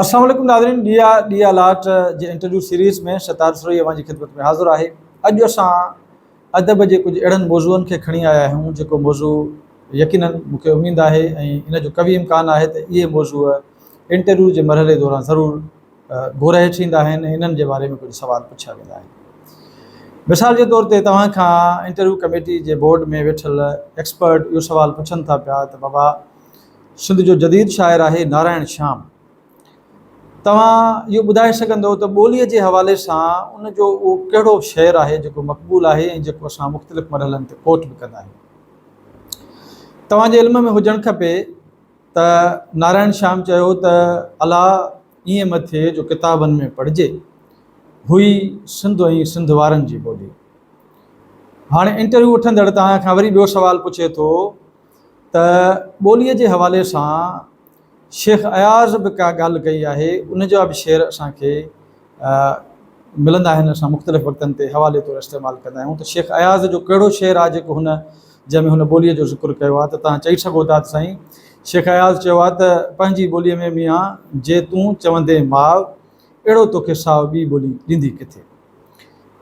السلام عليڪم ناظرين ڏيئا ڏيئا لاٽ جي انٽرويو سيريز ۾ ستار سروهي اوهان جي خدمت ۾ حاضر آهي. اڄ اسان ادب جي ڪجهه اهڙن موضوعن کي کڻي آيا آهيون جيڪو موضوع يقينن مون کي اميد آهي ۽ ان جو قوي امڪان آهي ته اهي موضوع انٽرويو جي مرحلي دوران ضرور گهر هيٺ ايندا آهن ۽ انهن جي باري ۾ ڪجهه سوال پڇيا ويندا آهن. مثال جي طور تي توهان کان انٽرويو ڪميٽي جي بورڊ ۾ ويٺل ايڪسپرٽ اهو سوال پڇن ٿا پيا ته بابا سنڌ جو جديد شاعر آهي نارائڻ شيام. توهان اهو ٻڌائي سگهندو ته ٻوليء جي حوالي سان ان جو اهو ڪهڙو شعر آهي جيڪو مقبول آهي ۽ جيڪو اسان مختلف مرحلن تي ڪوٽ به ڪندا آهيون. توهان جي علم ۾ هجڻ کپي ته نارائڻ شيام چيو ته الا ائين نه ٿئي جو ڪتابن ۾ پڙهجي، هئي سنڌ ۽ سنڌ وارن جي ٻولي. هاڻي انٽرويو وٺندڙ توهان کان وري ٻيو سوال پڇي ٿو ته ٻوليء جي حوالي سان شيخ اياز به ڪا ڳالهه ڪئي آهي، ان جا به شعر اسان کي ملندا آهن، اسان مختلف وقتن تي حوالي طور استعمال ڪندا آهيون ته شيخ اياز جو ڪهڙو شعر آهي جيڪو هن جنهن ۾ هن ٻوليء جو ذڪر ڪيو آهي ته توهان چئي سگهو ٿا ته سائين شيخ اياز چيو آهي ته پنهنجي ٻوليء ۾ ميان جي تون چوندين ماء اهڙو توکي ساء ٻي ٻولي ڏيندي ڪٿي.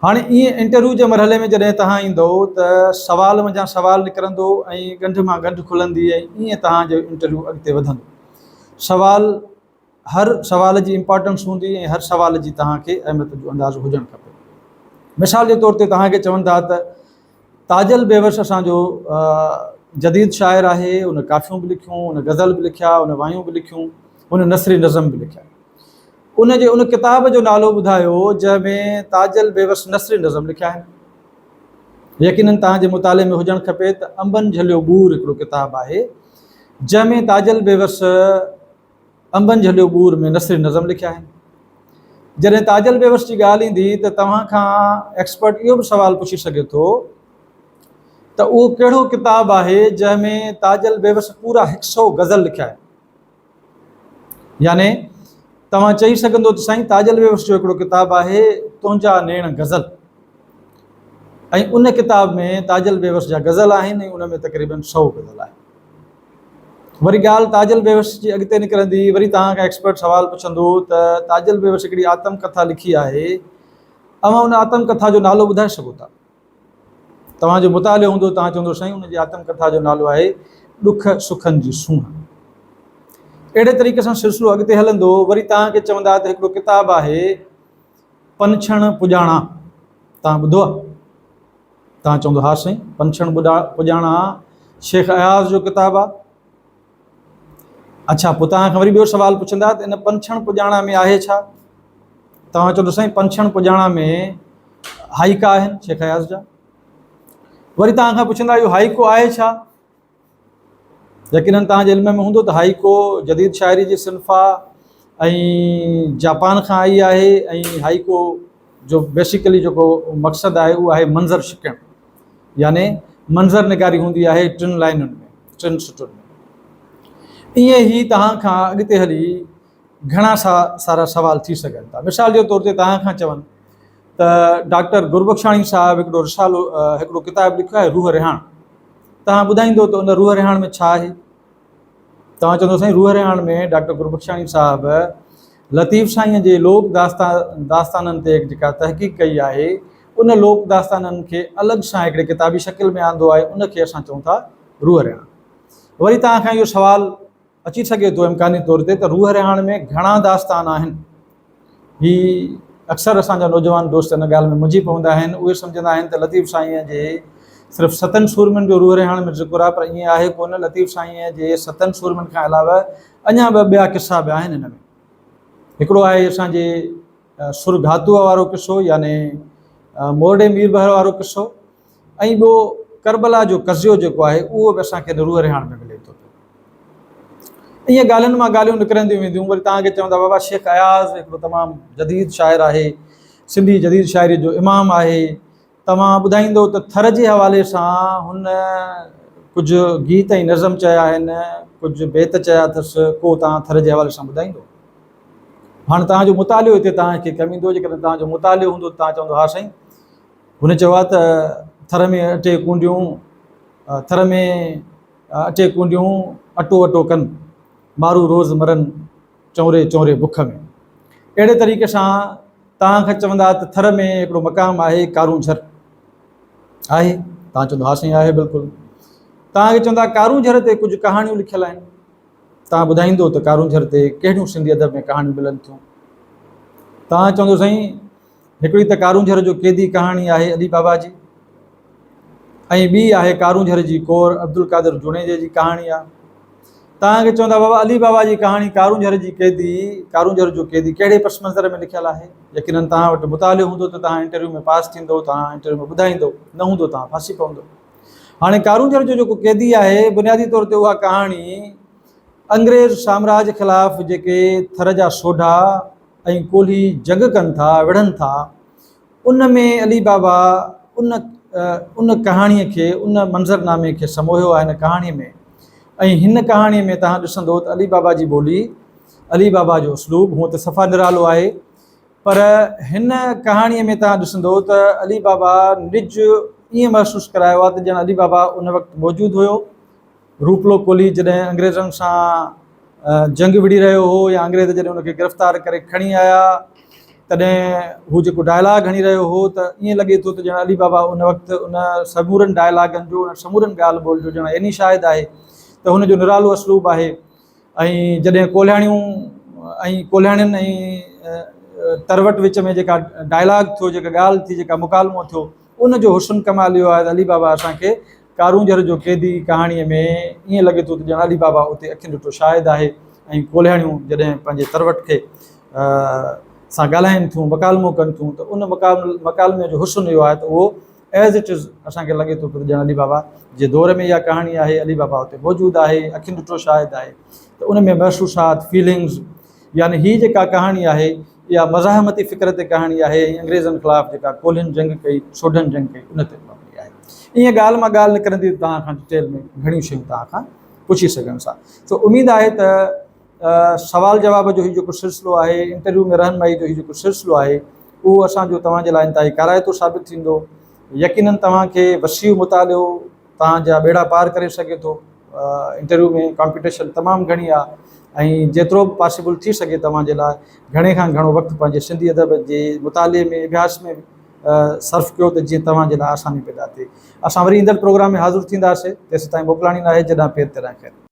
هاڻي ائين انٽرويو جي مرحلي ۾ جڏهن توهان ايندؤ ته سوال منجهان سوال نڪرندو ۽ ڳنڍ مان ڳنڍ کلندي ۽ ائين توهان جو انٽرويو اڳتي وڌندو. سوال هر سوال جي امپارٽنس هوندي ۽ هر سوال جي توهان کي اهميت جو اندازو هجڻ کپي. مثال جي طور تي توهان کي چون ٿا ته تاجل بيوس اسان جو جديد شاعر آهي، ان ڪافيون به لکيون، ان غزل به لکيا، ان وايون به لکيون، ان نثري نظم به لکيا. ان جي ان ڪتاب جو نالو ٻڌايو جنهن ۾ تاجل بيوس نثري نظم لکيا آهن. يقينن توهان جي مطالعي ۾ هجڻ کپي ته انبن جهليو ٻور هڪڙو ڪتاب آهي جنهن ۾ تاجل بيوس انبن جهليو ٻور ۾ نثري نظم لکيا آهن. جڏهن تاجل بيوس جي ڳالهه ايندي ته توهان کان ايڪسپرٽ اهو به سوال پڇي سگهي ٿو ته اهو ڪهڙو ڪتاب آهي جنهن ۾ تاجل بيوس پورا هڪ سئو غزل لکيا آهن. يعني توهان چئي سگهندو ته سائين تاجل بيوس جو هڪڙو ڪتاب آهي تنهنجا نيڻ غزل ۽ ان ڪتاب ۾ تاجل بيوس جا غزل آهن ۽ ان ۾ تقريبن سو غزل آهن. وري ڳالهه تاجل بيوس جي اڳتي نڪرندي وري توهان کان ايڪسپرٽ سوال پڇندو ته تاجل بيوس هڪڙي آتم ڪٿا لکي آهي اوهان ان آتم ڪٿا جو نالو ٻڌائي سگهو ٿا؟ توهان جو مطالعو هوندو توهان چوندو سائين ان جي آتم ڪٿا جو نالو آهي ڏک سکن جي سونهن. اهڙي طريقي سان سلسلو اڳتي هلندو وري توهان کي چوندا ته هڪڙو ڪتاب آهي پنڇڻ پڄاڻا توهان ٻڌو آهي؟ توهان چوندو ها سائين پنڇڻ پڄاڻا شيخ اياز جو ڪتاب آهي. اڇا پوء توهان کان وري ٻيو سوال پڇندا ته ان پنڇڻ پڄاڻا ۾ آهي ڇا؟ توهان چوندو سائين پنڇڻ پڄاڻا ۾ هائيڪا آهن شيخ اياز جا. وري توهان کان پڇندا اهو هائيڪو آهي ڇا؟ يقينن توهان جي علم ۾ هوندو ته هائيڪو جديد شاعري جي صنف آهي ۽ جاپان کان آئي آهي ۽ هائيڪو جو بيسيڪلي جيڪو مقصد آهي اهو آهي منظر ڇڪڻ يعني منظر نگاري هوندي آهي ٽن لائنن ۾ ٽن سٽن ۾ ائين ئي توهان کان اڳتي هلي گهڻا سا سارا سوال ٿي سگهن ٿا مثال جي طور تي توهان کان چون ته ڊاڪٽر گربخشاڻي صاحب هڪڙو رسالو هڪڙو ڪتاب لکيو آهي روح رهاڻ توهان ٻڌائيندو ته ان روح رهاڻ ۾ ڇا آهي توهان چوندو سائين روح رهاڻ ۾ ڊاڪٽر گربخشاڻي صاحب لطيف سائينء جي لوڪ داستان داستانن تي جيڪا تحقيق ڪئي آهي ان لوڪ داستانن کي الڳ سان هڪڙي ڪتابي شڪل ۾ آندو آهي ان کي اسان چئون ٿا روح رهاڻ. وري توهان کان اهو سوال اچي سگهي ٿو امڪاني طور تي ته روح رهاڻ ۾ گهڻا داستان آهن؟ هي اڪثر اسان جا نوجوان دوست ان ڳالهه ۾ منجهي پوندا آهن، اهي سمجهندا آهن ته لطيف سائينء جي صرف ستن سورمين جو روح رهاڻ ۾ ذڪر آهي پر ائين آهي ڪونه، لطيف سائينء جي ستن سورمين کان علاوه اڃا به ٻيا قصا به آهن هن ۾ هڪڙو آهي اسان جي سر گهاتوء وارو قصو يعني مورڙي ميربحر وارو قصو ۽ ٻيو ڪربلا جو قضيو جيڪو آهي اهو به اسان کي روح رهاڻ ۾ ملي ٿو پيو. ائين ڳالهين مان ڳالهيون نڪرنديون وينديون وري توهان کي چوندا بابا شيخ اياز هڪڙو تمام جديد شاعر آهي، سنڌي جديد شاعري جو امام آهي، توهان ٻڌائيندو ته ٿر جي حوالي سان هن ڪجهه گيت ۽ نظم چيا آهن، ڪجهه بيت چيا اٿس، ڪو توهان ٿر جي حوالي سان ٻڌائيندو؟ هاڻ توهان جو مطالعو هتي توهان کي ڪم ايندو، جيڪڏهن توهان جو مطالعو هوندو ته توهان چوندو ها سائين هن چيو آهي ته ٿر ۾ اٽي ڪونڊيون ٿر ۾ اٽي ڪونڊيون اٽو اٽو ڪن، مارو روز مرن چونري چونري بک ۾. اهڙي طريقي سان توهان کان چوندا ته ٿر ۾ هڪڙو مقام آهي ڪارونجهر آهي توهان چوندو ها سائين آهي بلڪل توهان کي چوندا ڪارونجهر تي ڪجهه ڪهاڻيون لکيل آهن توهان ٻڌائيندو ته ڪارونجهر تي ڪهڙيون سنڌي ادب ۾ ڪهاڻيون ملن ٿيون توهان چوندو سائين هڪڙي ته ڪارونجهر جو قيدي ڪهاڻي آهي علي بابا جي ۽ ٻي آهي ڪارونجهر جي ڪور عبدالقادر جوڻيجي جي ڪهاڻي آهي. توهان کي چوندا بابا علي بابا جي ڪهاڻي ڪارونجهر جي قيدي ڪارونجهر جو قيدي ڪهڙي پس منظر ۾ لکيل آهي؟ يقينن توهان وٽ مطالعو هوندو ته توهان انٽرويو ۾ پاس ٿيندو، توهان انٽرويو ۾ ٻڌائيندو، نه هوندو توهان ڦاسي پوندو. هاڻي ڪارونجهر جو جيڪو قيدي آهي بنيادي طور تي اها ڪهاڻي انگريز سامراج خلاف جيڪي ٿر جا سوڍا ۽ ڪولهي جنگ ڪن ٿا، وڙهن ٿا، ان ۾ علي بابا ان ان ڪهاڻيء کي، ان منظرنامي کي سموهيو آهي هن ڪهاڻيء ۾ ۽ هن ڪهاڻيء ۾ توهان ڏسندو ته علي بابا جي ٻولي، علي بابا جو اسلوب هونء ته صفا نرالو آهي پر هن ڪهاڻيء ۾ توهان ڏسندو ته علي بابا نج ائين محسوس ڪرايو آهي ته ڄڻ علي بابا ان وقت موجود هيو. روپلو ڪولهي جڏهن انگريزن سان جنگ وڙهي رهيو هو يا انگريز جڏهن ان کي گرفتار ڪري کڻي آيا تڏهن هو جيڪو ڊائلاگ هڻي رهيو هو ته ائين لڳي ٿو ته ڄڻ علي بابا ان وقت ان سمورن ڊائلاگن جو ان سمورن ڳالهه ٻولهه جو ڄڻ عيني شاهد آهي ته هن جو نرالو اسلوب آهي ۽ جڏهن ڪولهياڻيون ۽ ڪولهياڻين ۽ تروٽ وچ ۾ جيڪا ڊائلاگ ٿيو جيڪا ڳالهه ٿي جيڪا مڪالمو ٿيو ان جو حسن ڪمال اهو آهي ته علي بابا اسان کي ڪارونجهر جو قيدي ڪهاڻيء ۾ ائين لڳي ٿو ته ڄڻ علي بابا اتي اکين ڏٺو شاهد آهي ۽ ڪولهياڻيون جڏهن پنهنجي تروٽ کي سان ڳالهائين ٿيون مڪالمو ڪن ٿيون ته ان مڪالمي جو حسن اهو آهي ته اهو ايز it از اسان کي لڳي ٿو ته ڄڻ علي بابا جي دور ۾ اها ڪهاڻي آهي علي بابا اتي موجود آهي اکين ڏٺو شاهد آهي ته ان ۾ محسوسات فيلنگز يعني هي جيڪا ڪهاڻي آهي اها مزاحمتي فڪر تي ڪهاڻي آهي ۽ انگريزن خلاف جيڪا ڪولهين جنگ ڪئي، سوڍن جنگ ڪئي ان تي مبني آهي. ائين ڳالهه مان ڳالهه نڪرندي ته توهان کان ڊيٽيل ۾ گهڻيون شيون توهان کان پڇي سگهن ٿا. سو اميد آهي ته سوال جواب جو هي جيڪو سلسلو آهي، انٽرويو ۾ رهنمائي جو هي جيڪو سلسلو آهي اهو اسان جو توهان جي لاء انتهائي ڪارائتو ثابت ٿيندو. يقينن توهان کي وسيع مطالعو توهان جا ٻيڙا پار ڪري سگهي ٿو. انٽرويو ۾ ڪامپيٽيشن تمام گهڻي آهي ۽ جيترو به پاسيبل ٿي سگهي توهان جي لاء گهڻي کان گهڻو وقت پنهنجي سنڌي ادب جي مطالعي ۾ اڀياس ۾ صرف ڪيو ته جيئن توهان جي لاء آساني پيدا ٿئي. اسان وري ايندڙ پروگرام ۾ حاضر ٿينداسي تيسيتائين موڪلاڻي ناهي جڏهن پير تڏهن خير.